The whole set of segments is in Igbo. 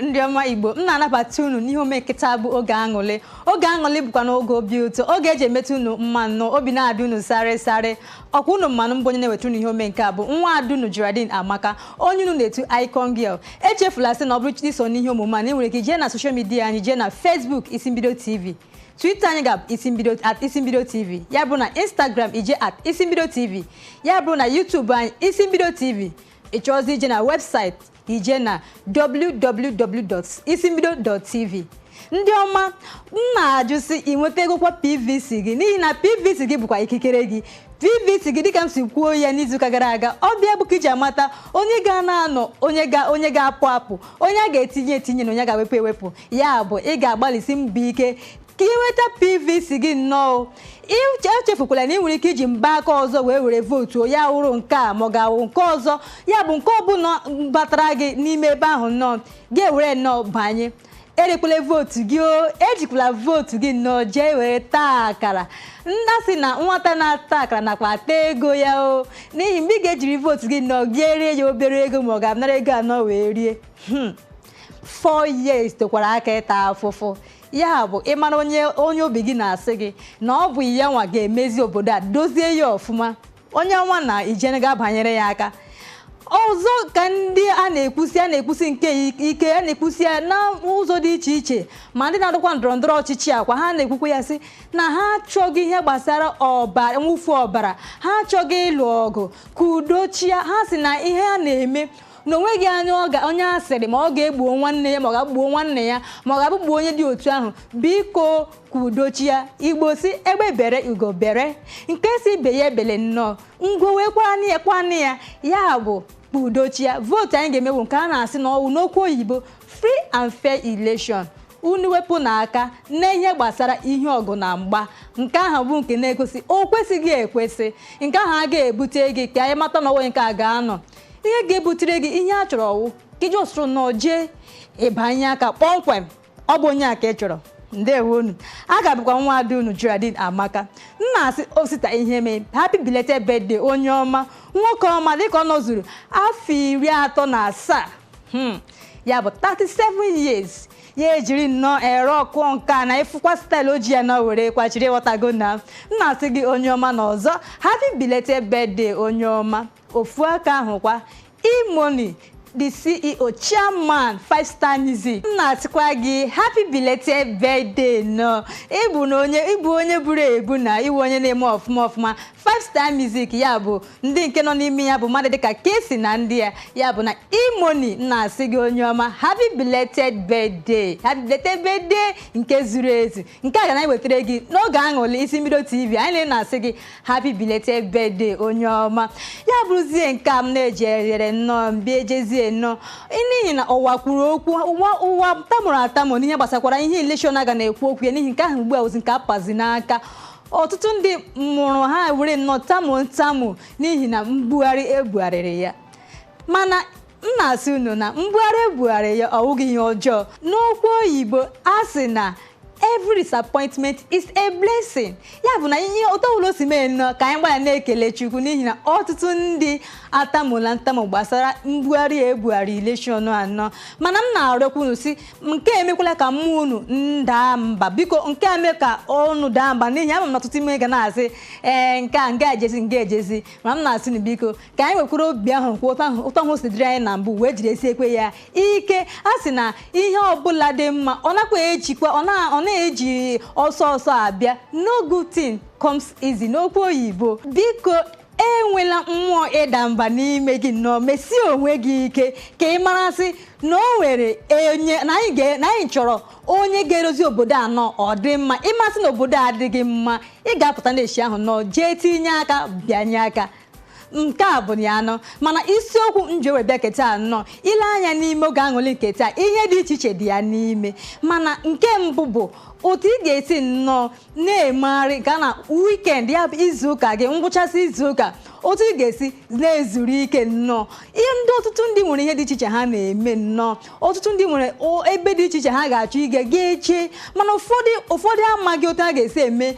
Ndị ọma Igbo, m na-anabata unu n'ihe ome nke taa bụ Oge Aṅụlị. Oge Aṅụlị bụkwa n'oge obi ụtọ, oge eji emetụ unu mma nnọọ, obi na-adị unu sarị sarị. Ọkwa unu mmanụ mbụ onye na-eweta unu ihe ome nke a bụ nwa adunu Geraldine Amaka, onye unu na-etu Icon Girl. Echefula sị na ọ bụrụ iso n'ihe omume a na ị nwere ike jee na social media anyị, jee na Facebook Isimbido TV, Twitter anyị ga Isimbido, @IsimbidoTV, ya bụ na Instagram ije @IsimbidoTV, ya bụ na YouTube anyị Isimbido TV. Ị chọọzi ije na webụsaịtị, ije na www.isimbido.tv. Ndị ọma, m na-ajụ sị, ị nweta egokwa PVC gị? N'ihi na PVC gị bụkwa ikikere gị. PVC gị, dịka m si kwuo ya n'izuụka gara aga, ọbịa bụ ka iji amata onye ga na-anọ, onye ga onye ga-apụ apụ, onye a ga-etinye etinye na onye ga-ewepụ ewepụ. Ya bụ, ị ga-agbalịsi mbọ ike ka ị nweta PVC gị nnọọ. Echefukwala na ị nwere ike iji mba aka ọzọ wee were vootu ya, wụrụ nke a ma ọ ga-awụ nke ọzọ. Ya bụ, nke ọbụla batara gị n'ime ebe ahụ nnọọ, ga-ewere nnọọ banye. Erekwala vootu gị o, ejikwala vootu gị nnọọ jee were taa akara. Nna sị na nwata na-ata akara nakwa ata ego ya o, n'ihi mgbe ị ga-ejiri vootu gị nnọọ jee rie ya obere ego ma ọ ga-anara ego anọ wee rie. 4 years tokwara aka ịta afụfụ. Ya bụ, ịmara onye onye obi gị na-asị gị na ọ bụ ya nwa ga-emezi obodo a, dozie ya ọfụma, onye ọnwa na ijene ga-abanyere ya aka. Ọzọ ka ndị a na-ekwusi nke ike, a na-ekwusi ya n'ụzọ dị iche iche, ma ndị na-adọkwa ndọrọ ndọrọ ọchịchị akwa ha na-ekwukwa ya, sị na ha achọghị ihe gbasara ọbara, mwụfu ọbara. Ha achọghị ịlụ ọgụ, ka udo chia. Ha sị na ihe a na-eme na onweghị anya ọ ga onye asịrị ma ọ ga-egbuo nwanne ya, ma ọ ga-agbuo nwanne ya, ma ọ ga-abụgbuo onye dị otu ahụ. Biko, ka udo chia. Igbo si egbe bere ugo bere, nke si ibe ya ebele nnọọ, ngwo wee kwanụ ya kwanụ ya. Ya bụ, ka udo chia. Vootu anyị ga-emewu nke a na-asị na ọwụ n'okwu oyibo free and fair election. Unu wepụ n'aka n'ihe gbasara ihe ọgụ na mgba, nke ahụ bụ nke na-egosi o kwesịghị ekwesị. Nke ahụ a ga-ebute gị ka anyị mata na ọnwe nke a ga-anọ. Ihe ga-ebutere gị ihe a chọrọ ọwụ ka iji ọsụrụ nọọ jee ịbanye aka kpọmkwem, ọ bụ onye a ka ị chọrọ. Ndewonu. A ga-abụkwa nwa ada unu Geraldine Amaka. M na-asị osita ihe mee, happy belated birthday, onye ọma, nwoke ọma, dịka ọ nọzuru afọ 37, ya bụ 37 years. Ya ejiri nnọọ ere ọkụ nke a na ịfụkwa style o ji ya na were kwachiri ịghọtago na m na-asị gị, onye ọma, na ọzọ, happy belated birthday, onye ọma. Ofu aka ahụ kwa, E-Money, the CEO, chairman, Five Star Music, m na-asịkwa gị happy belated birthday nọ. Ịbụ na onye ịbụ onye buru ebu na iwu onye na-eme ọfụma ọfụma. Five Star Music, ya bụ ndị nke nọ n'ime ya bụ mmadụ dịka Kesi na ndị ya. Ya bụ na E-Money, m na-asị gị, onye ọma, happy belated birthday, happy belated birthday nke zuru ezu. Nke a ga na-ewetara gị n'oge aṅụrị Isi Mbido TV. Anyị na-asị gị happy belated birthday, onye ọma. Ya bụrụzie nke a m na-ejere nnọọ mbịa ejezie nnọọ, n'ihi na ụwa kwuru okwu, ụwa ụwa tamụrụ atamụ n'ihe gbasakwara ihe election a ga na-ekwu okwu ya. N'ihi nke ahụ ugbu a ozi nke apazi n'aka ọtụtụ ndị mụrụ ha were nnọọ tamụ ntamụ n'ihi na mbugharị ebugharịrị ya. Mana m na-asị unu na mbugharị ebugharị ya ọ wụghị ihe ọjọọ. N'okwu oyibo a sị na every disappointment is a blessing. Ya bụ na ihe ụtọ ụlọ si mee nnọọ, ka anyị gbara na-ekele Chukwu, n'ihi na ọtụtụ ndị atamụla ntamụ gbasara mbugharị ebugharị election anọ. Mana m na-arịọkwa unu si nke emekwala ka mmụọ unu ndaa mba. Biko, nke a mee ka ọnụ daa mba, n'ihi ama m na ọtụtụ ime ga na-asị, ee, nke a nga ejezi nga ejezi. Ma m na-asị unu, biko, ka anyị nwekwara obi ahụ nke ụtọ ahụ, ụtọ ahụ si dịrị anyị na mbụ, wee jiri esi ekwe ya ike. A sị na ihe ọbụla dị mma, ọ nakwa ejikwa ọ na-eji ọsọ ọsọ abịa. No good thing comes easy n'okwu oyibo. Biko, enwela mmụọ ịda mba n'ime gị nnọọ. Mesie onwe gị ike ka ị marasị na o nwere onye na anyị chọrọ, onye ga-erozi obodo anọ ọ dị mma. Ịmasị na obodo a adịghị mma, ị ga-apụta n'echi ahụ nọ jee tinye aka, bịanye aka. Nke a bụ ya anọ. Mana isiokwu m ji wee bịa keta anọ, ile anya n'ime oge aṅụrị nke taa, ihe dị iche iche dị ya n'ime. Mana nke mbụ bụ otu ị ga-esi nnọọ na-emegharị ka na weekend, ya bụ izuụka gị, ngwụchasị izuụka, otu ị ga-esi na-ezuru ike nnọọ. Ihe ndị ọtụtụ ndị nwere, ihe dị iche iche ha na-eme nnọọ. Ọtụtụ ndị nwere ebe dị iche iche ha ga-achọ ịga ga-eche. Mana ụfọdụ amaghị otu ha ga-esi eme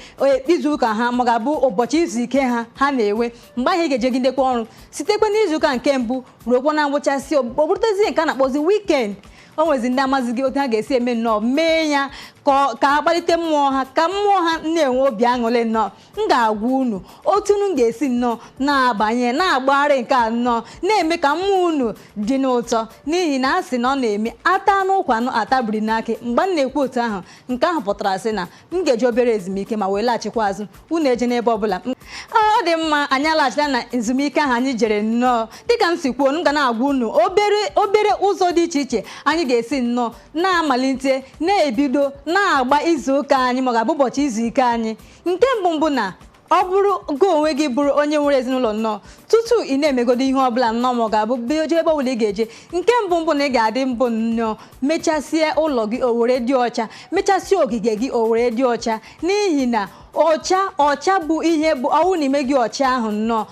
izuụka ha, ma ọ ga-abụ ụbọchị izu ike ha ha na-enwe. Mgbe ahụ ị ga-ejegidekwa ọrụ sitekwa n'izuụka nke mbụ ruokwa na ngwụchasị, ọ bụrụtezie nke a na-akpọzi weekend. O nwezi ndị amazighị otu ha ga-esi eme nnọọ mee ya ka akpalite mmụọ ha, ka mmụọ ha na-enwe obi aṅụrị nnọọ. M ga-agwa unu otu unu ga-esi nnọọ na-abanye na-agbagharị nke a nnọọ na-eme ka mmụọ unu dị n'ụtọ, n'ihi na a sị na ọ na-eme ata n'ụkwa atabiri n'akị. Mgbe m na-ekwu otu ahụ, nke ahụ pụtara sị na m ga-eji obere ezumike ma wee laghachikwa azụ. Unu eje n'ebe ọbụla. Ọ dị mma, anyị alaghachila na ezumike ahụ anyị jere nnọọ. Dịka m si kwuo, m ga na-agwa unu obere obere ụzọ dị iche iche anyị ga-esi nnọọ na-amalite na-ebido na-agba izu ụka anyị, ma ọ ga-abụ ụbọchị izu ike anyị. Nke mbụ mbụ, na ọ bụrụ gị onwe gị bụrụ onye nwere ezinụlọ nnọọ, tutu ị na-emegodo ihe ọbụla nnọọ, ma ọ ga-abụ jee ebe ọbụla ị ga-eje, nke mbụ mbụ na ị ga-adị mbụ nnọọ mechasie ụlọ gị o were dị ọcha, mechasie ogige gị o were dị ọcha, n'ihi na ọcha ọcha bụ ihe bụ ọwụ n'ime gị. Ọcha ahụ nnọọ,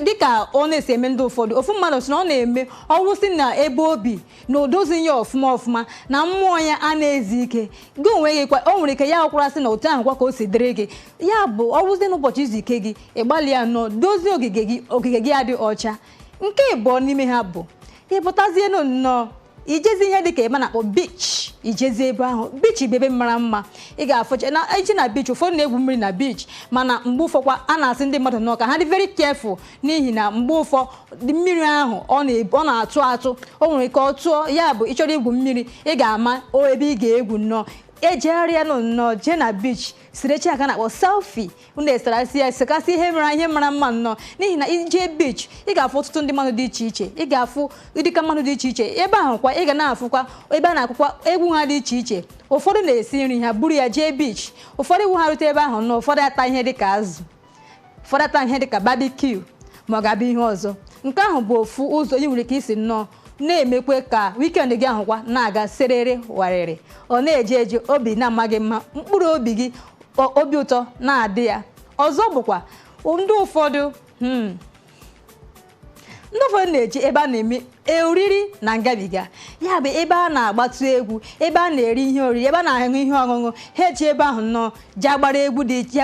dịka ọ na-esi eme ndị ụfọdụ, ofu mmadụ sị na ọ na-eme ọwụ si na ebe obi na odozi ya ọfụma ọfụma na mmụọ ya a na-ezu ike. Gị onwe gị kwa, o nwere ike ya ọkwara sị na otu ahụ kwa ka o si dịrị gị. Ya bụ, ọwụzie n'ụbọchị izu ike gị, ịgbalị ya nnọọ dozie ogige gị, ogige gị adị ọcha. Nke ịbụọ n'ime ha bụ ịpụtazienụ nnọọ ijezi ihe dịka ebe a na-akpọ beach. Ijezi ebe ahụ, beach bụ ebe mara mma ị ga-afụcha na ije na beach. Ụfọdụ na-egwu mmiri na beach, mana mgbe ụfọkwa a na-asị ndị mmadụ nnọọ ka ha dị very careful, n'ihi na mgbe ụfọ mmiri ahụ ọ na-atụ atụ, o nwere ike ọ tụọ. Ya bụ, ịchọrọ igwu mmiri, ị ga-ama ebe ị ga-egwu nnọọ. Ejegharịa nụ nnọọ jee na beach, sirechi aka na-akpọ selfie, unu esarasị ya, esekasị ihe mara ihe mara mma nnọọ, n'ihi na ije beach, ị ga-afụ ọtụtụ ndị mmadụ dị iche iche, ị ga-afụ dịka mmadụ dị iche iche ebe ahụ kwa. Ị ga na-afụkwa ebe a na-akwụkwa egwu ha dị iche iche. Ụfọdụ na-esi nri ha buru ya jee beach, ụfọdụ iwu ha rute ebe ahụ nnọọ, ụfọdụ ata ihe dịka azụ, ụfọdụ ata ihe dịka barbecue, ma ọ ga-abụ ihe ọzọ. Nke ahụ bụ ofu ụzọ ị nwere ike isi nnọọ na-emekwe ka weekend gị ahụkwa na-aga serere warịrị, ọ na-eje eje, obi na-ama gị mma, mkpụrụ obi gị obi ụtọ na-adị ya. Ọzọ bụkwa, ndị ụfọdụ na-eji ebe a na-eme oriri na ngabiga, ya bụ ebe a na-agbatụ egwu, ebe a na-eri ihe oriri, ebe a na-aṅụ ihe ọṅụṅụ. Ha eji ebe ahụ nnọọ jee agbara egwu dị, jee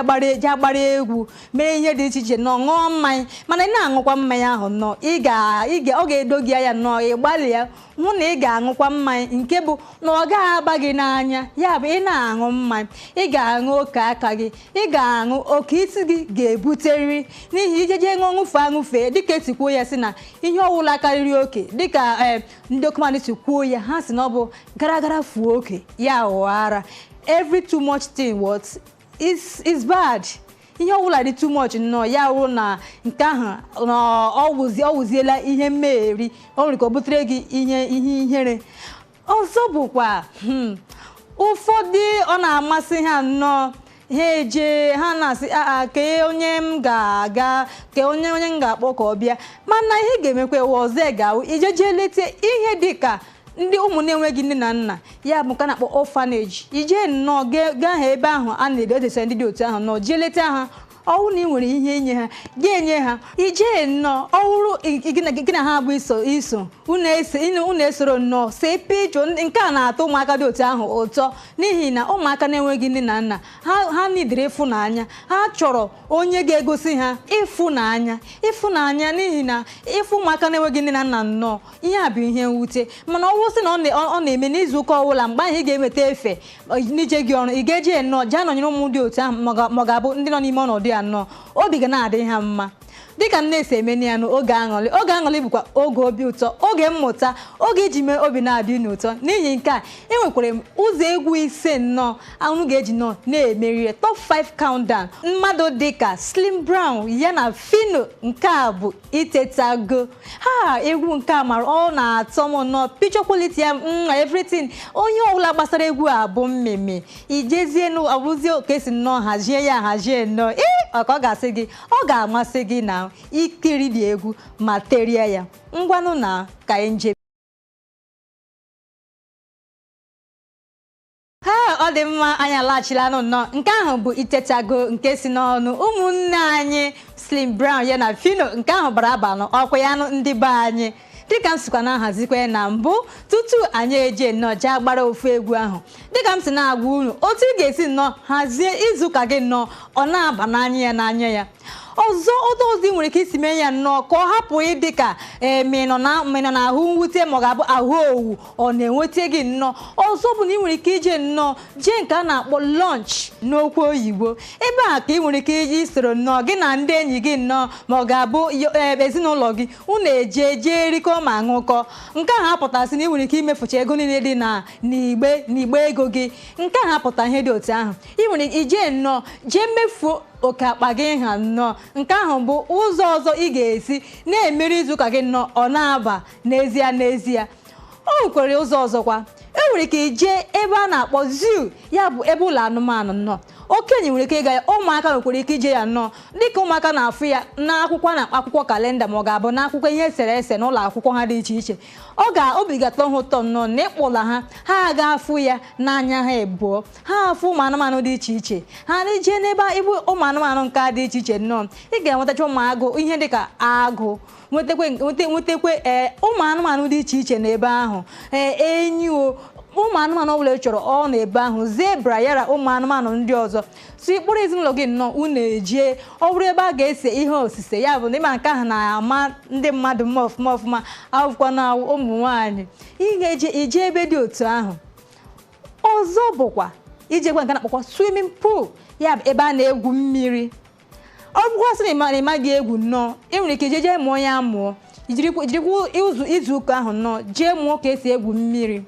agbara egwu, mee ihe dị iche iche nnọọ, ṅụọ mmanya. Mana ị na-aṅụkwa mmanya ahụ nnọọ, ị ga ị ga ọ ga-edo gị anya nnọọ, ị gbalịa hụ na ị ga-aṅụkwa mmanya nke bụ na ọ gaghị aba gị n'anya. Ya bụ, ị na-aṅụ mmanya, ị ga-aṅụ oke aka gị, ị ga-aṅụ oke isi gị ga-ebuterịrị, n'ihi ije jee ṅụọ ṅụfe aṅụfe, dịka esi kwuo ya sị na ihe ọwụla karịrị oke, dịka ee ndị okemanụ si kwuo ya, ha sị na ọ bụ gara gara fuo oke ya ghọọ ara. Every too much thing what is bad. Ihe ọbụla dị too much nnọọ, ya wụ na nke ahụ na ọ wụziela ihe mmegheri, o nwere ka ọ butere gị ihe ihere. Ọzọ bụkwa, ụfọdụ ọ na-amasị ha nnọọ, ha eje, ha na-asị aa kee onye m ga-aga, kee onye m ga-akpọ ka ọ bịa. Mana ihe ga-emekwa ewe ọzọ ga-awụ ije jee leta ihe dịka ndị ụmụ na-enweghị nne na nna, ya bụ nke a na-akpọ orphanage. Ije nnọọ gaa ha ebe ahụ a na-edesa ndị dị otu ahụ nnọọ, jee leta ha. Ọwụ na ị nwere ihe inye ha, ga-enye ha. Ijee nnọọ, ọwụrụ gị na ha bụ iso iso unu esoro nnọọ see picture. Nke a na-atọ ụmụaka dị otu ahụ ụtọ, n'ihi na ụmụaka na-enweghị nne na nna, ha nidiri ịfụnanya. Ha chọrọ onye ga-egosi ha ịfụnanya, ịfụnanya, n'ihi na ịfụ ụmụaka na-enweghị nne na nna nnọọ, ihe a bụ ihe mwute. Mana ọ wụsị na ọ na-eme n'izu ụka ọbụla, mgbe ahụ ị ga-enweta efe n'ije gị ọrụ, ị ga-eji nnọọ jee nọnyere ụmụ dị otu ahụ, ma ọ ga-abụ ndị nọ n'ime ọnọdụ ya nnọọ, obi ga na-adị ha mma. Dịka m na-esi eme ya n'oge aṅụrị, oge aṅụrị bụkwa oge obi ụtọ, oge mmụta, oge iji mee obi na-adị unu ụtọ. N'ihi nke a, enwekwara m ụzọ egwu ise nnọọ unu ga-eji nnọọ na-emeri top 5 countdown. Mmadụ dịka Slim Brown ya na Phyno, nke a bụ Itetago. Ha egwu nke a mara, ọ na-atọ m nnọọ, picture quality ya, everything, onye ọbụla gbasara egwu a bụ mmemme. Ijezie ọbụzie ka esi nnọọ hazie ya, hazie nnọọ ee ọ ka ọ ga-asị gị, ọ ga-amasị gị na ikiri dị egwu ma terie ya. Ngwanụ, na ka anyị nje ha. Ọ dị mma, anyị alaghachilanụ nnọọ. Nke ahụ bụ Itetago nke si n'ọnụ ụmụnne anyị Slim Brown ya na Phyno. Nke ahụ bara abanụ ọkwa ya nụ ndị be anyị. Dịka m sikwa na-ahazikwa na mbụ, tutu anyị eje nnọọ jee gbara ofu egwu ahụ, dịka m si na-agwa unu otu ị ga-esi nnọọ hazie izuụka gị nnọọ, ọ na-aba n'anya ya n'anya ya. Ọzọ, otu ọzọ ị nwere ike isi mee ya nnọọ ka ọ hapụ ịdị ka ee ma ị nọ na ma ị nọ n'ahụ mwute ma ọ ga-abụ ahụ owu ọ na-enweta gị nnọọ. Ọzọ bụ na ị nwere ike ije nnọọ jee nke a na-akpọ lunch n'okwu oyibo. Ebe a ka ị nwere ike isoro nnọọ gị na ndị enyi gị nnọọ ma ọ ga-abụ ezinụlọ gị, unu eje jee rikọ ma ṅụkọ. Nke ahụ apụtasị na ị nwere ike imefucha ego niile dị na n'igbe ego gị. Nke ahụ apụta ihe dị otu ahụ. Ị nwere ije nnọọ jee mefuo oke akpa gị ha nnọọ. Nke ahụ bụ ụzọ ọzọ ị ga-esi na-emeri izuụka gị nnọọ ọ na-aba n'ezie n'ezie. O nwekwara ụzọ ọzọkwa, e nwere ike ije ebe a na-akpọ zoo, ya bụ ebe ụlọ anụmanụ nnọọ. Okenye nwere ike ịga ya, ụmụaka nwekwara ike ije ya nnọọ, dịka ụmụaka na-afụ ya n'akwụkwọ na akwụkwọ kalenda ma ọ ga-abụ n'akwụkwọ ihe esere ese n'ụlọ akwụkwọ ha dị iche iche. Ọ ga obi ga-atọ ha ụtọ nnọọ na ịkpụla ha, ha ga-afụ ya n'anya ha ebụọ, ha afụ ụmụ anụmanụ dị iche iche. Ha na-eje n'ebe ibu ụmụ anụmanụ nke dị iche iche nnọọ, ị ga-enwetacha ụmụ agụ, ihe dịka agụ, nwetakwe nwetakwe ee ụmụ anụmanụ dị iche iche n'ebe ahụ, ee enyi, o ụmụ anụmanụ ọbụla ị chọrọ ọ nọ ebe ahụ, zebra yara ụmụ anụmanụ ndị ọzọ. So ịkpụrụ ezinụlọ gị nnọọ, unu ejie, ọ bụrụ ebe a ga-ese ihe osise, ya bụ na ịma nke ahụ na-ama ndị mmadụ mma ọfụma ọfụma, awụkwa na ụmụ nwaanyị ị ga-eje ije ebe dị otu ahụ. Ọzọ bụkwa ijekwa nke na-akpọkwa swimming pool, ya bụ ebe a na-egwu mmiri. Ọ bụkwa sị na ị maghị egwu nnọọ, ị nwere ike ije mụọ ya mụọ, jirikwa izu ụka ahụ nnọọ jee mụọ ka esi egwu mmiri.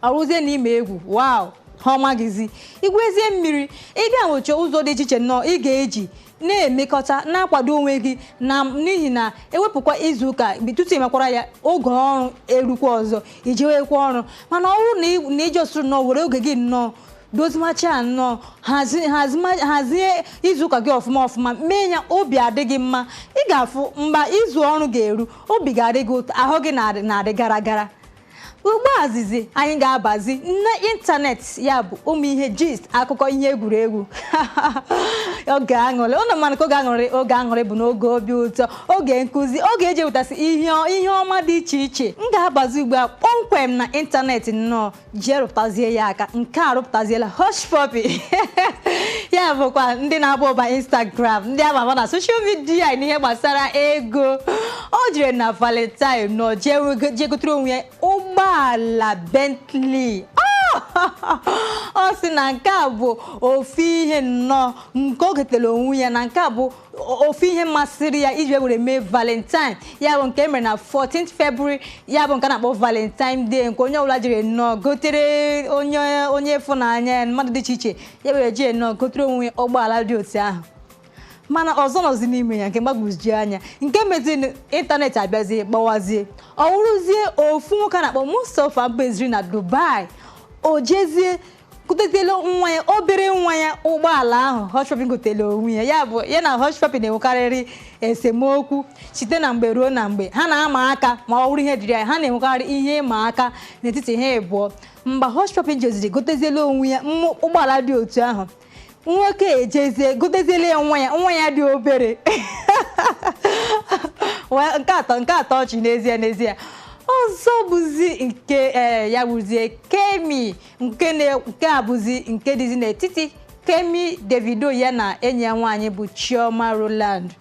Ọrụzie na ime egwu, wow, ha ọmaghịzi igwezie mmiri. Ị ga-enwecha ụzọ dị iche iche nnọọ ị ga-eji na-emekọta na-akwado onwe gị na n'ihi na ewepụkwa izu ụka tutu ịmakwara ya oge ọrụ erukwa ọzọ ijewekwa ọrụ. Mana ọ bụrụ na ije ọsụrụ nnọọ were oge gị nnọọ dozimacha nnọọ, hazie izu ụka gị ọfụma ọfụma, mee ya obi adị gị mma, ị ga-afụ mgbe izu ọrụ ga-eru obi ga-adị gị ụtọ, ahụ gị na-adị gara gara. Ugbu azizi anyị ga-abazi n'ịntanetị, ya bụ ụmụ ihe gist, akụkọ ihe egwuregwu, oge aṅụrị ụnụ. Mana ka oge aṅụrị, oge aṅụrị bụ n'oge obi ụtọ, oge nkụzi, oge eji ewutasị ihe ọma dị iche iche. M ga-abazi ugbu a kpọmkwem na ịntanetị nnọọ jee rụpụtazie ya aka. Nke a rụpụtaziela Hushpuppi, ya bụkwa ndị na-agba ụba Instagram, ndị ama ama na social media n'ihe gbasara ego. O jere na Valentine nọ jee gotere onwe ya ụgbọala Bentley. Ọ sị na nke a bụ ofu ihe nnọọ nke o gotere onwe ya, na nke a bụ ofu ihe masịrị ya iji were mee Valentine, ya bụ nke emere na 14th February, ya bụ nke a na-akpọ Valentine Day, nke onye ọbụla jiri nnọọ gotere onye ịfụnanya ya, mmadụ dị iche iche, ya were jee nnọọ gotere onwe ya ụgbọala dị otu ahụ. Mana ọzọ nọzi n'ime ya nke mgbagwoju anya nke meziri ịntanetị abịazie gbawazie, ọ wụrụzie ofu nwoke a na-akpọ Mustapha beziri na Dubai, o jezie goteziela nwa ya, obere nwa ya, ụgbọala ahụ Hushpuppi gotere onwe ya. Ya bụ ya na Hushpuppi na-enwekarịrị esemokwu site na mgbe ruo na mgbe, ha na-ama aka ma ọ bụrụ ihe dịrị ya, ha na-enwekarị ihe ịma aka n'etiti ha abụọ. Mgbe Hushpuppi jeziri goteziela onwe ya ụgbọala dị otu ahụ, nwoke ejezie goteziela ya nwa ya, nwa ya dị obere. Nke atọ ọchị n'ezie n'ezie. Ọzọ bụzi nke ee ya bụzie Kemi, nke a bụzi nke dịzi n'etiti Kemi, Davido ya na enyi ya nwaanyị bụ Chioma Roland.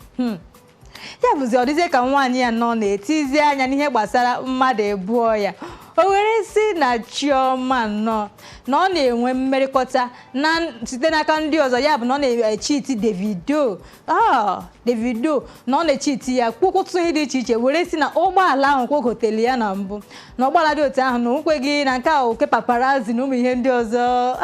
Ya bụzi ọ dịzie ka nwaanyị ya nọ na-etizi anya n'ihe gbasara mmadụ ebụọ ya. O were si na Chioma nnọọ na ọ na-enwe mmerịkọta na site n'aka ndị ọzọ, ya bụ na ọ na-echiti Davido, Davido na ọ na-echiti ya, kwukwụtụ ihe dị iche iche, were si na ụgbọala ahụ kwogotelu ya na mbụ, na ụgbọala dị otu ahụ na okweghị na nke a oke paparazzi na ụmụ ihe ndị ọzọ.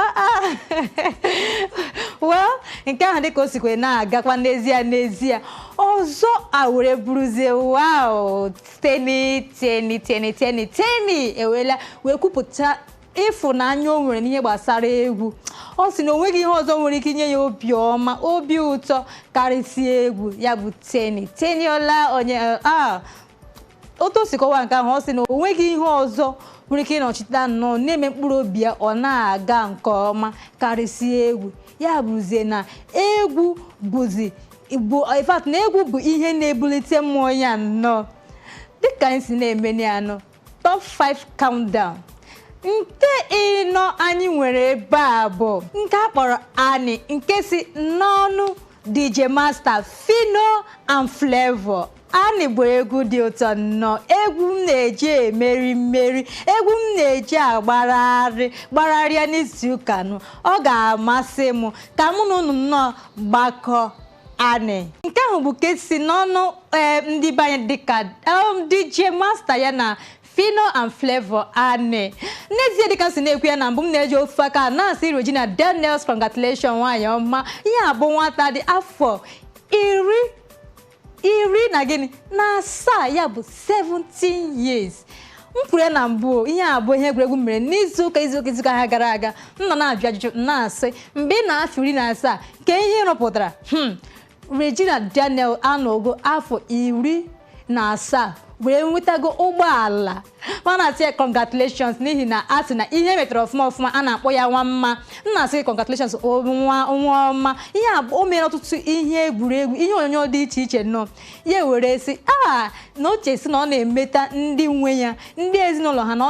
Well, nke ahụ dịka o sikwe na-agakwa n'ezie n'ezie. Ọzọ a were buruzie, wow, Teni Teni Teni Teni Teni ewela wee kwupụta ịfụnanya o nwere n'ihe gbasara egwu. Ọ sị na o nweghị ihe ọzọ nwere ike inye ya obi ọma, obi ụtọ karịsịa egwu ya bụ Teni Teniola. Onye a otu o si kọwa nke ahụ, ọ sị na o nweghị ihe ọzọ nwere ike ịnọchite nnọọ na-eme mkpụrụ obi ya ọ na-aga nke ọma karịsịa egwu ya, bụzie na egwu bụzi bụ, in fact, na egwu bụ ihe na-ebulite mmụọ ya nnọọ. Dịka anyị si na-eme ya anọ top 5 countdown, nke ịnọ anyị nwere ebe a bụ nke a kpọrọ Ani, nke si n'ọnụ DJ Master, Phyno and Flavour. Anị bụ egwu dị ụtọ nnọọ, egwu m na-eji emeri mmeri, egwu m na-eji agbagharị gbagharịa n'izuụka nụ. Ọ ga-amasị m ka mụ na unu nnọọ gbakọ anị. Nke ahụ bụ ka esi n'ọnụ ee ndị be anyị dịka DJ Master ya na Phyno and Flavour, Anị. N'ezie, dịka m si na-ekwu ya na mbụ, m na-eji ofu aka na-asị Regina Daniels, congratulation, nwaanyị ọma. Ihe a bụ nwata dị afọ iri na gịnị na asaa, ya bụ 17 years. M kwuru ya na mbụ, ihe a bụ ihe egwuregwu mere n'izuụka izuụka ha gara aga. M nọ na-ajụ ajụjụ, m na-asị, mgbe ị na-afọ 17, ka ihe ị rụpụtara? Regina Daniel anọgo afọ 17 wee nwetago ụgbọala. Ma na-asị ya congratulations, n'ihi na a sị na ihe metara ọfụma ọfụma, a na-akpọ ya nwa mma. M na-asị gị congratulations, nwa nwa ọma. Ihe a o mere ọtụtụ ihe egwuregwu, ihe onyonyo dị iche iche nọ ya were sị a na oche si na ọ na-emeta ndị nwe ya, ndị ezinụlọ ha, na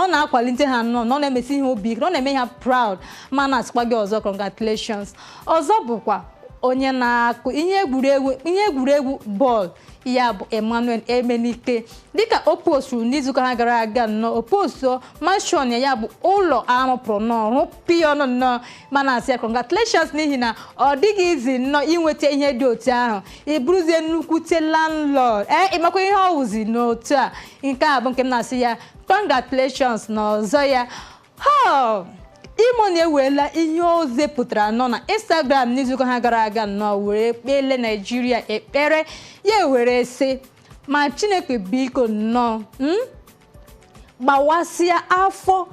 ọ na-akwalite ha nnọọ, na ọ na-emesi ihe obi ike, na ọ na-eme ha proud. Ma na-asịkwa gị ọzọ, congratulations. Ọzọ bụkwa onye na-akụ ihe egwuregwu bọọlụ, ya bụ Emmanuel Emenike. Dịka o posturu n'izuụka ha gara aga nnọọ, o postuo mansion ya, ya bụ ụlọ arụpụrụ nnọọ, rụpịa ọnụ nnọọ. Mana asị ya congratulations, n'ihi na ọ dịghị izi nnọọ inweta ihe dị otu ahụ, ị bụrụzie nnukwute landlord. Ee, ịmakwa ihe ọ wụzi n'otu a. Nke a bụ nke m na-asị ya congratulations. Na ọzọ ya ha Imo na-ewela ihe o zepụtara nọ na Instagram n'izuụka ha gara aga nnọọ, were kpele Naijiria ekpere. Ya were sị, ma Chineke biko nnọọ, gbawasịa afọ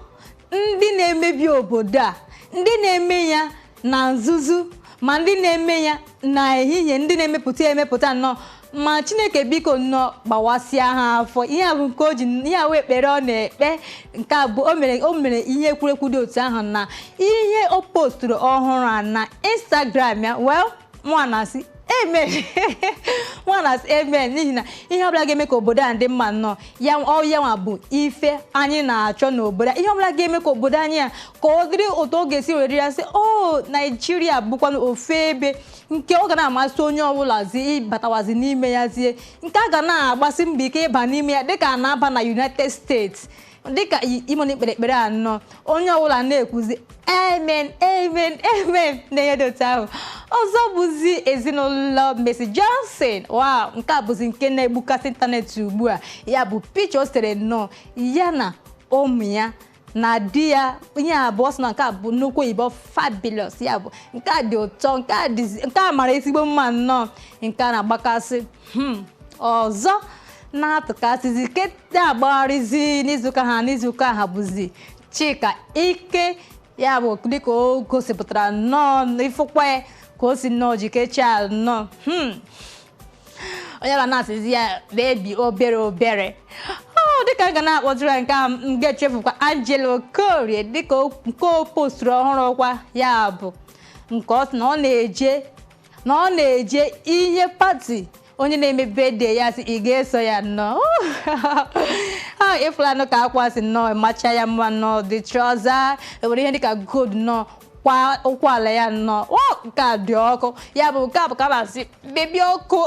ndị na-emebi obodo a, ndị na-eme ya na nzuzo, ma ndị na-eme ya n'ehihie, ndị na-emepụta ya emepụta nnọọ. Ma Chineke biko nnọọ, gbawasịa ha afọ. Ihe a bụ nke o ji ihe a wee ekpere ọ na-ekpe. Nke a bụ o mere ihe ekwurekwu dị otu ahụ na ihe o posturu ọhụrụ a na Instagram ya. Well, nwa na-asị amen, nwa na-asị amen, n'ihi na ihe ọbụla ga-eme ka obodo a dị mma nnọọ, ya ọ ya nwa bụ ife anyị na-achọ n'obodo a. Ihe ọbụla ga-eme ka obodo anyị a ka ọ dịrị otu ọ ga-esi were ya sị o Naijiria bụkwanụ ofu ebe nke ọ ga na-amasị onye ọbụla zi ịbatawazi n'ime ya, zie nke a ga na-agbasi mbọ ike ịba n'ime ya, dịka a na-aba na United States. Dịka imo na ikpere ekpere anọ, onye ọbụla na-ekwuzi amen, amen, amen na ihe dị otu ahụ. Ọzọ bụzi ezinụlọ Mercy Johnson. Wow, nke a bụzi nke na-egbukasị ịntanetị ugbu a. Ya bụ picture o sere nnọọ ya na ụmụ ya na di ya. Ihe abụọ sị na nke a bụ nnukwu oyibo fabulous, ya bụ nke a dị ụtọ, nke a dịzi, nke a mara ezigbo mma nnọọ, nke a na-agbakasị. Ọzọ na-atụkasịzi keta agbagharịzi n'izuụka ha bụzi Chika Ike. Ya bụ dịka o gosipụtara nnọọ ifụkwa ya ka o si nnọọ jikechaa nnọọ, onye ga na-asịzi ya bebi obere obere. Ọ dịka m ga na-akpọtụrụ ya nke a, m ga-echefukwa Angela Okorie, dịka nke o posturu ọhụrụ kwa, ya bụ nke ọ sị na ọ na-eje ihe party onye na-eme birthday ya, sị ị ga-eso ya nnọọ. Ha ịfụlanụ ka akwa si nnọọ macha ya mma nnọọ, dị trouser enwere ihe dịka gold nnọọ kwa ụkwụ ala ya nnọọ. O nke a dị ọkụ, ya bụ nke a bụ ka a na-asị baby ọkụ,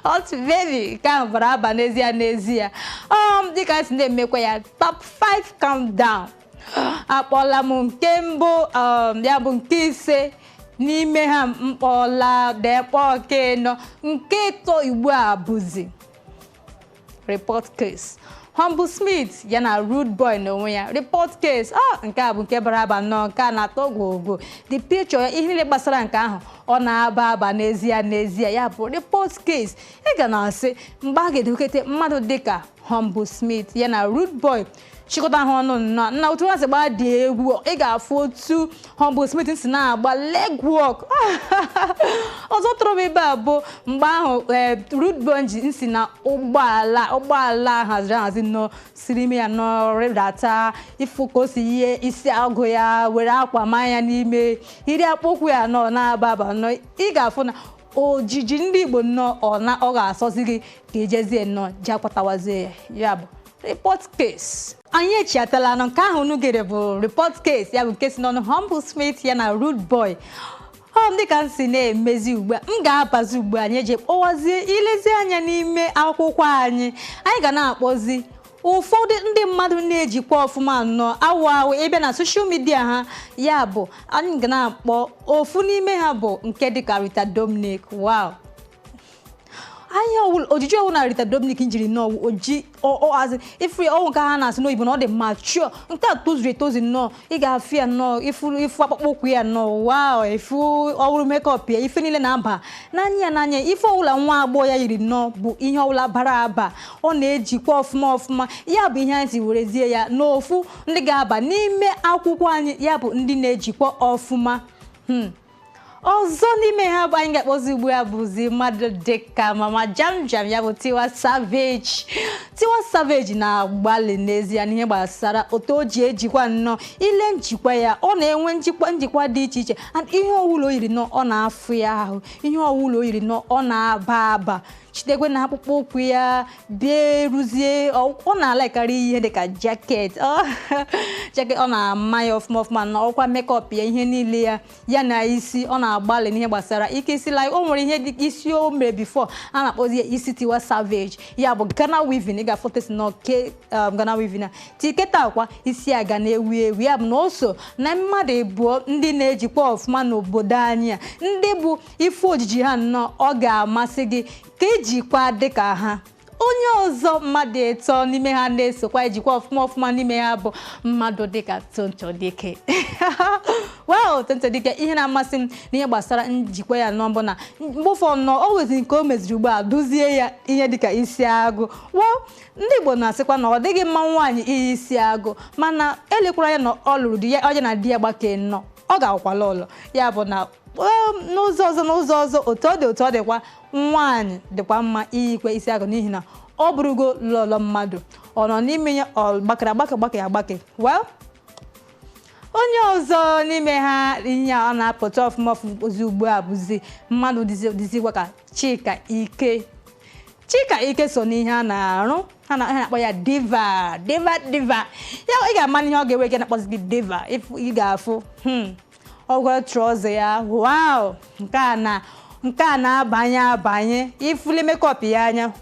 hot baby. Nke ahụ bara aba n'ezie n'ezie. Dịka si na-emekwa ya top 5 countdown, akpọla m nke mbụ, ya bụ nke ise n'ime ha mkpọla dekpọ nke nọ nke ịtọ ugbu a bụzi Report Case, Humble Smith ya na Rude Boy n'onwe ya. Report Case, ọ nke a bụ nke bara aba nnọọ, nke a na-atọ gwogwo. The picture ya, ihe niile gbasara nke ahụ, ọ na-aba aba n'ezie n'ezie. Ya bụ Report Case, ị ga na-asị mgbe a ga-edokete mmadụ dịka Humble Smith ya na Rude Boy chịkọta ha ọnụ nnọọ na otu ha si gbaa dị egwu. Ị ga-afụ otu Humble Smith si na-agba leg work. Ọzọ tụrụ m ebe a bụ mgbe ahụ ee Rude Boy ji nsi na ụgbọala haziri ahazi nọ siri ime ya nọ rịdata, ịfụ ka o si yie isi agụ ya were akwa maa ya n'ime iri akpụkwụ ya nọ na-aba aba nọ. Ị ga-afụ na ojiji ndị Igbo nnọọ, ọ na ọ ga-asọzi gị ka ijezie nnọọ ji akwatawazie ya. Ya bụ Report Case. Anyị echiatala nụ. Nke ahụ unu gere bụ Report Case, ya bụ nke si n'ọnụ Humble Smith ya na Rude Boy. Ọ dịka m si na-emezi ugbu a, m ga-abazi ugbu a. Anyị eji kpọwazie ilezi anya n'ime akwụkwọ anyị, anyị ga na-akpọzi ụfọdụ ndị mmadụ na-ejikwa ọfụma nnọọ awụ awụ ịbịa na social media ha. Ya bụ, anyị ga na-akpọ ofu n'ime ha bụ nke dịka Rita Dominic. Wow, anya ojiji ọwụ na Rita Dominic jiri nnọọ oji ọazị ifu ọnwụ nke ha na-asị n'oyibo na ọ dị mature, nke a tozuru etozu nnọọ. Ị ga-afụ ya nnọọ, ifu ifu akpụkpọ ụkwụ ya nnọọ, wow, ifu ọwụrụ makeup ya, ife niile na-aba n'anya ya n'anya. Ife ọwụla nwa agbọghọ ya yiri nnọọ bụ ihe ọwụla bara aba, ọ na-ejikwa ọfụma ọfụma. Ya bụ ihe anyị si werezie ya n'ofu ndị ga-aba n'ime akwụkwọ anyị, ya bụ ndị na-ejikwa ọfụma. Ọzọ n'ime ha bụ anyị ga-akpọzi ugbu a bụzi mmadụ dịka Mama Jam Jam, ya bụ Tiwa Savage. Tiwa Savage na-agbalị n'ezie n'ihe gbasara otu o ji ejikwa nnọọ. Ile njikwa ya, ọ na-enwe njikwa njikwa dị iche iche, and ihe ọwụla o yiri nnọọ, ọ na-afụ ya ahụ. Ihe ọwụla o yiri nnọọ, ọ na-aba aba chitekwe na akpụkpọ ụkwụ ya bịa eruzie. Ọ na-alakarị ihe dịka jacket, jacket ọ na-ama ya ọfụma ọfụma, na ọkwa makeup ya, ihe niile ya, ya na isi. Ọ na-agbalị n'ihe gbasara ike isi, like o nwere ihe dị isi o mere before a na-akpọzi ya isi Tiwa Savage, ya bụ Ghana weaving. Ị ga-afọta si na ke Ghana weaving a tiketa akwa isi a ga na-ewu ewu. Ya bụ na o so na mmadụ ịbụọ ndị na-ejikwa ọfụma n'obodo anyị a, ndị bụ ife ojiji ha nnọọ, ọ ga-amasị gị ka ejikwa dịka ha. Onye ọzọ mmadụ ịtọ n'ime ha na-esokwa ejikwa ọfụma ọfụma n'ime ha bụ mmadụ dịka Tonto Dike. Wow, Tonto Dike, ihe na-amasị m n'ihe gbasara njikwa ya nọ mbụ na mgbe ụfọdụ nọ o wezi nke o meziri ugbu a duzie ya ihe dịka isi agụ. Well, ndị Igbo na-asịkwa na ọ dịghị mma nwaanyị iyi isi agụ, mana elekwara ya na ọ lụrụ di ya, onye na di ya gbakee nnọọ, ọ ga-akwala ụlọ ya bụ na n'ụzọ ọzọ otu ọ dị, otu ọ dịkwa, nwaanyị dịkwa mma iyikwe isi agụ, n'ihi na ọ bụrụgo lọlọ mmadụ, ọ nọ n'ime ya, ọ gbakere agbake, gbake agbake. Well, onye ọzọ n'ime ha ihe ọ na-apụta ọfụma ọfụma ozi ugbu a bụzi mmadụ dịzikwa ka Chika Ike. Chika Ike so n'ihe a na-arụ ha na-akpọ ya diva, diva, diva. Ya ị ga-ama ihe ọ ga-ewe gị na-akpọzi gị diva. Ị ga-afụ ọgwọ trouser ya, wow, nke a na nke a na-abanye abanye. Ifule makeup ya anya,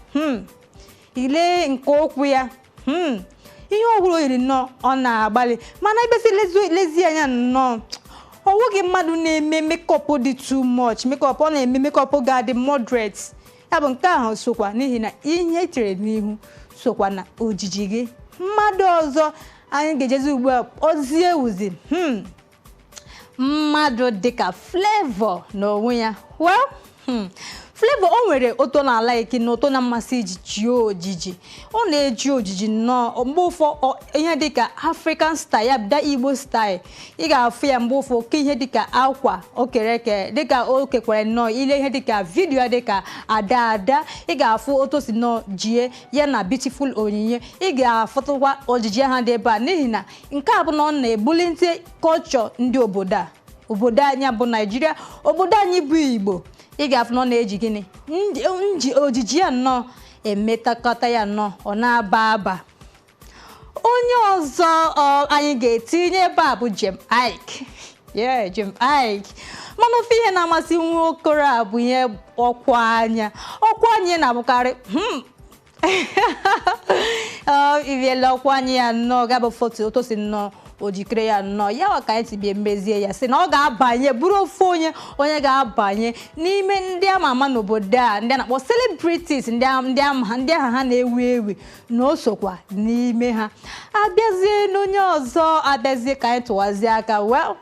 ile nke ụkwụ ya, ihe ọ bụla o yiri nnọọ, ọ na-agbalị. Mana ebesi lezi anya nnọọ, ọ nweghị mmadụ na-eme makeup dị too much makeup. Ọ na-eme makeup ga-adị moderate. Ya bụ nke ahụ sokwa n'ihi na ihe echere n'ihu sokwa na ojiji gị. Mmadụ ọzọ anyị ga-ejezi ugbu a ozi ewuzi, mmadụ dịka Flavour n'onwe ya. Well, Flavour, o nwere ụtọ na like na ụtọ na mmasị iji jie ojiji. Ọ na-eji ojiji nnọọ mgbe ụfọ ihe dịka African style, ya bịa Igbo style. Ị ga-afụ ya mgbe ụfọ oke ihe dịka akwa okereke, dịka o kekwara nnọọ. Ile ihe dịka video ya dịka ada ada, ị ga-afụ otu o si nnọọ jie ya na Beautiful Onyinye. Ị ga-afụtụkwa ojiji ha dị ebe a, n'ihi na nke a bụ na ọ na-ebulite kọlchọ ndị obodo a, obodo anyị bụ Naijiria, obodo anyị bụ Igbo. Ị ga-afụ na ọ na-eji gịnị nji ojiji ya nnọọ emetakọta ya nnọọ, ọ na-aba aba. Onye ọzọ anyị ga-etinye ebe a bụ Jem Ike. Yeah, Jem Ike. Mana ofe ihe na-amasị nwa okoro a bụ ihe ọkwa anya. Ọkwa anya na-abụkarị ibiela ọkwa anya ya nnọọ gabụ foto otu si nnọọ o jikere ya nnọọ ya wa ka anyị si bịa mezie ya, sị na ọ ga-abanye bụrụ ofu onye ga-abanye n'ime ndị ama ama n'obodo a, ndị a na-akpọ celebrities, ndị aha ha na-ewu ewu, na o sokwa n'ime ha. Abịazie n'onye ọzọ, abịazie ka anyị tụwazie aka. Well,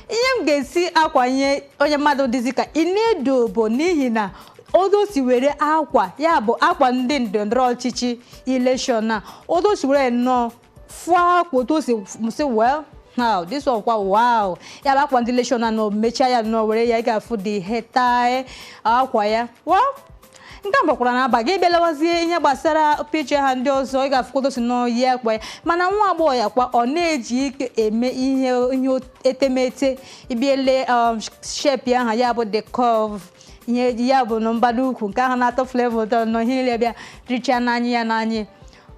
ihe m ga-esi akwanye onye mmadụ dịzi ka Inedo bụ n'ihi na odo si were akwa ya bụ akwa ndị ndọrọndọrọ ọchịchị election a, odo si were nnọọ fụọ akwa, otu o si sị, well, now this one kwa, wow, ya bụ akwa ndị election a nọ mechaa ya nnọọ were ya. Ị ga-afụ dị hetae akwa ya. Well, nke a gbakwara na-aba gị bịalawazie ihe gbasara picture ha ndị ọzọ, ị ga-afụkwado si nọọ yi akwa ya. Mana nwa agbọghọ ya kwa, ọ na-eji ike eme ihe etemete ibiele shape ya, aha ya bụ the curve, ihe ya bụ na mbado ukwu nke ahụ na-atọ Flavour ụtọ nọ, ihe niile bịa richaa n'anya ya n'anya.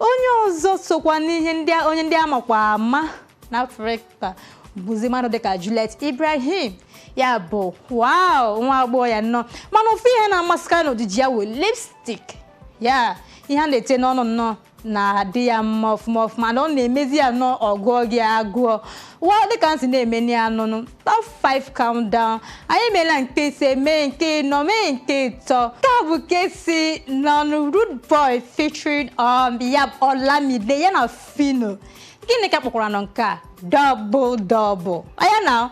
Onye ọzọ sokwa n'ihe ndị onye ndị amakwa ama n'Afrịka. Bụzi mmadụ dịka Juliet Ibrahim. Ya bụ, wow, nwa agbọghọ ya nnọọ. Mana ofu ihe na-amasịkarị n'ojiji ya wụ lipstick ya, ihe a na-ete n'ọnụ nnọọ na-adị ya mma ọfụma ọfụma, na ọ na-emezi ya nnọọ ọgụọ gị agụọ wa dịka nsị na-eme na anụnụ. Top 5 countdown anyị emeela nke 5, mee nke 4, mee nke 3. Nke a bụ nke si n'ọnụ Rude Boy featuring ya Olamide ya na Phyno. Gịnị ka kpọkwara nọ nke a? Double double. Anya na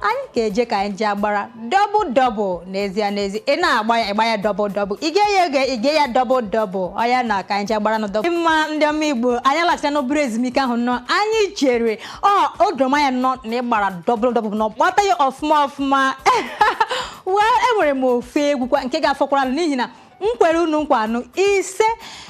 anyị ga-eje ka anyị ji agbara double double. N'ezie n'ezie, ị na-agba ya, ịgba ya double double, ị ga ya oge ị ga ya double double. Ọya na ka anyị ji agbara na double mma. Ndị ọma Igbo, anyị alaghachila n'obere ezumike ahụ nnọọ anyị chere. Ọ o doro m anya nnọọ na ịgbara double double nọ gbata ya ọfụma ọfụma. Well, enwere m ofu egwu kwa nke ga-afọkwara n'ihi na m kwere unu nkwa anụ 5.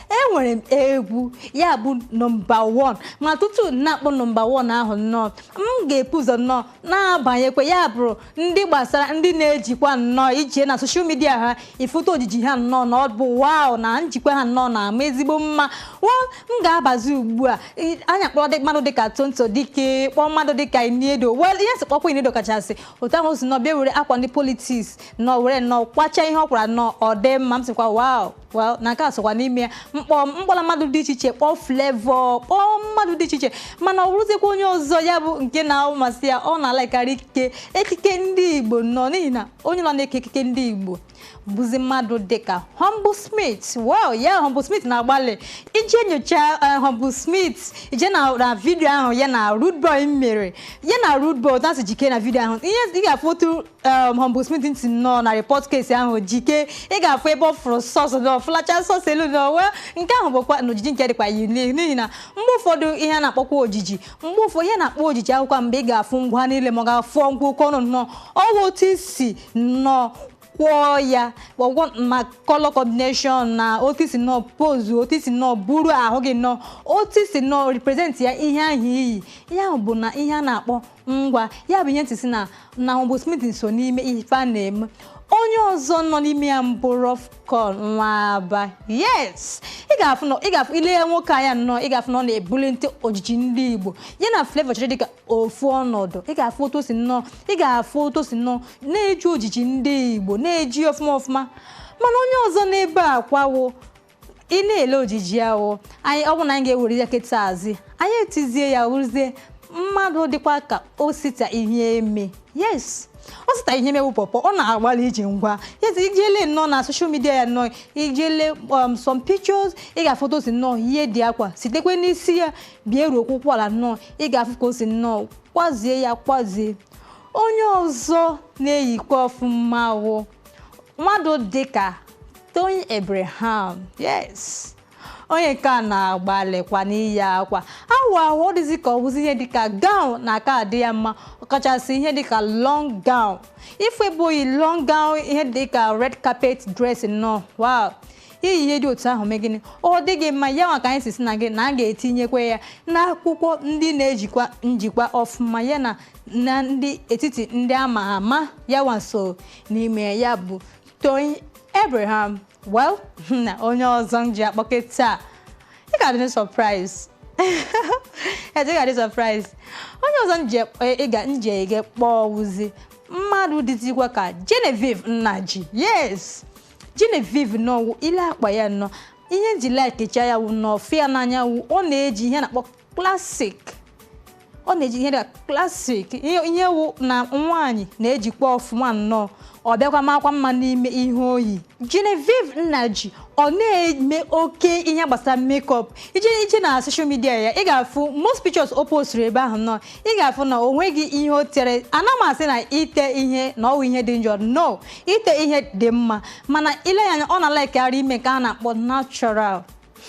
Enwere m egwu ya bụ nọmba 1, ma tutu na-akpọ nọmba 1 ahụ nnọọ, m ga-epu ụzọ nnọọ na-abanyekwa ya bụrụ ndị gbasara ndị na-ejikwa nnọọ ije na social media ha ifoto ojiji ha nnọọ na ọ bụ wow, na njikwa ha nnọọ na-ama ezigbo mma. Well, m ga-abazi ugbu a. Anyị akpọrọ dị mmadụ dịka Tonto Dike, kpọọ mmadụ dịka Ini Edo. Well, ihe si kpọkwa Ini Edo kachasị otu ahụ si nnọọ bịa were akwa ndị politics nnọọ were nnọọ kwacha ihe ọ kwara nnọọ, ọ dị mma. M sịkwa wow. Well, na nke a sokwa n'ime ya. Mkpọ mkpọla mmadụ dị iche iche, kpọọ Flavour, kpọọ mmadụ dị iche iche. Mana ọ bụrụzikwa onye ọzọ ya bụ nke na-amasị ya, ọ na-alakarị ike ekike ndị Igbo nnọọ, n'ihi na onye nọ na-eke ekike ndị Igbo bụzi mmadụ dịka Humble Smith. Well, ya Humble Smith na-agbalị ije nyocha Humble Smith ije na vidio ahụ ya na Rude Boy mere, ya na Rude Boy otu jike na vidio ahụ. Ihe ị ga-afụ otu Humble Smith ntị nnọọ na report case ahụ jike, ị ga-afụ ebe ọ fụrụ sọsụ nọ fụlacha sọsụ elu nọ. Well, nke ahụ bụkwa na ojiji nke dịkwa unique, n'ihi na mgbe ụfọdụ ihe a na-akpọkwa ojiji, mgbe ụfọdụ ihe na-akpọ ojiji akwụkwọ, mgbe ị ga-afụ ngwa niile ma ọ ga-afụ ngwa oke ọnụ nnọọ, ọwụ otu isi nnọọ kwụọ ya ọgwọ ma color combination na otu isi nnọọ pose, otu isi nnọọ buru ahụ gị nnọọ, otu isi nnọọ represent ya ihe ahụ iyi. Ihe ahụ bụ na ihe a na-akpọ ngwa ya bụ ihe ntị si na Humble Smith so n'ime ife a na-eme. Onye ọzọ nọ n'ime ya mbụ, Ruffcoin Nwaba. Yes, ị ga-afụ na ị ga-afụ ile ya nwoke anya nnọọ, ị ga-afụ na ọ na-ebulite ojiji ndị Igbo ya na Flavour chere dịka ofu ọnọdụ. Ị ga-afụ otu o si nnọọ, ị ga-afụ otu o si nnọọ na-eji ojiji ndị Igbo na-eji ọfụma ọfụma. Mana onye ọzọ n'ebe a kwawo ị na-ele ojiji ahụ anyị, ọ bụ na anyị ga-ewere ya kịta azị anyị etizie ya wụrụzie mmadụ dịkwa ka Osita Ihe Eme. Yes, Osita Ihe Eme bụ pọpọ, ọ na-agbalị iji ngwa. Yes, ijele nnọọ na social media ya nnọọ, ijele some pictures, ị ga-afụ otu o si nnọọ ihe dị akwa sitekwe n'isi ya bịa ruo ụkwụ ala nnọọ. Ị ga-afụ ka o si nnọọ kwazie ya kwazie. Onye ọzọ na-eyikwa ọfụma wụ mmadụ dịka Tony Abraham. Yes, onye nke a na-agbalịkwa n'iyi akwa awa ahụ, ọ dịzị ka ọ bụzi ihe dịka gown na aka adị ya mma, ọkachasị ihe dịka long gown. Ifu ebe oyi long gown, ihe dịka red carpet dress nnọọ, wow, iyi ihe dị otu ahụ mee gịnị, ọ dịghị mma. Ya maka anyị si si na gị na a ga-etinyekwa ya n'akwụkwọ ndị na-ejikwa njikwa ọfụma ya na ndị etiti ndị ama ama ya nwaso n'ime ya bụ Tony Abraham. Well, na onye ọzọ m ji akpọke taa, ị ga-adị surprise. Ị ga-adị surprise. Onye ọzọ nje ịga nje ege kpọọ wuzi mmadụ dịzikwa ka Genevieve Nnaji. Yes, Genevieve nọ ile akpa ya nnọọ, ihe nji likecha ya wụ nnọọ fịa n'anya wụ ọ na-eji ihe na-akpọ classic, ọ na-eji ihe dịka classic, ihe wụ na nwaanyị na-ejikwa ọfụma nnọọ, ọ bịakwa makwa mma n'ime ihe oyi. Genevieve Nnaji ọ na-eme oke ihe gbasara makeup. Ije na social media ya, ị ga-afụ most pictures o posturu ebe ahụ nnọọ, ị ga-afụ na o nweghị ihe o tere. Ana m asị na ite ihe na ọwụ ihe dị njọ, no, ite ihe dị mma, mana ile ya anya, ọ na-alaikekarị ime nke a na-akpọ natural.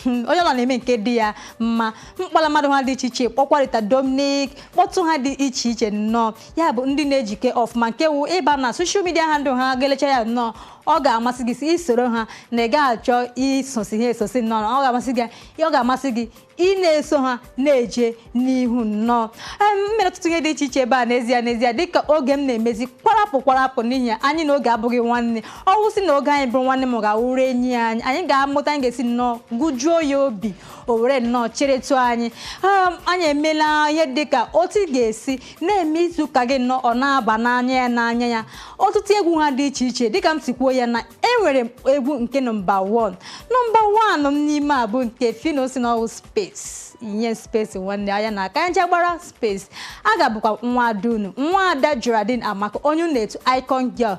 Onye ọla na-eme nke dị ya mma. Mkpọla mmadụ ha dị iche iche, kpọkwarịta Dominic, kpọtụ ha dị iche iche nnọọ, ya bụ ndị na-ejike ọfụma nke wụ ịba na social media handle ha ga-elecha ya nnọọ, ọ ga-amasị gị isoro ha na ị gaghị achọ isosi ha esosi nnọọ. Ọ ga-amasị gị, ọ ga-amasị gị ị na-eso ha na-eje n'ihu nnọọ. M mere ọtụtụ ihe dị iche iche ebe a. N'ezie n'ezie, dịka oge m na-emezi kwarapụ kwarapụ, n'ihi anyị na oge abụghị nwanne, ọ wụsị na oge anyị bụrụ nwanne m ga-awụrụ enyi anyị, anyị ga-amụta, anyị ga-esi nnọọ gụjuo ya obi. O were nnọọ chịrịtụ anyị. Anyị emela ihe dịka otu ị ga-esi na-eme izu ụka gị nnọọ ọ na-aba n'anya ya n'anya ya. Ọtụtụ egwu ha dị iche iche, dịka m si kwuo ya na enwere m egwu nke nọmba 1. Nọmba 1 m n'ime a bụ nke Phyno si n'ọwụ space nye space nwanne anya na aka nje gbara space. A ga-abụkwa nwa ada unu, nwa ada Geraldine Amaka, onye unu na-etu Icon Girl.